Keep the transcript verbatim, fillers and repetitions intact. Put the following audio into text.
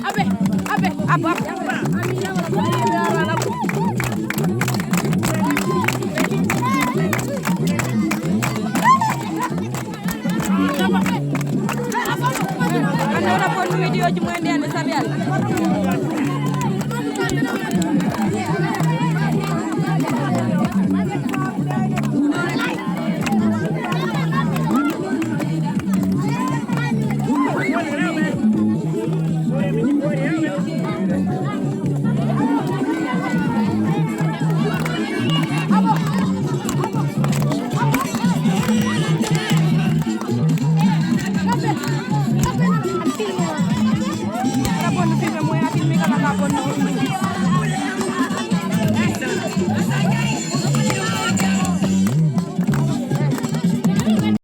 Abe, abe, abo. Annoora bonnu wideoji mumen ndi hannde sabi Allah.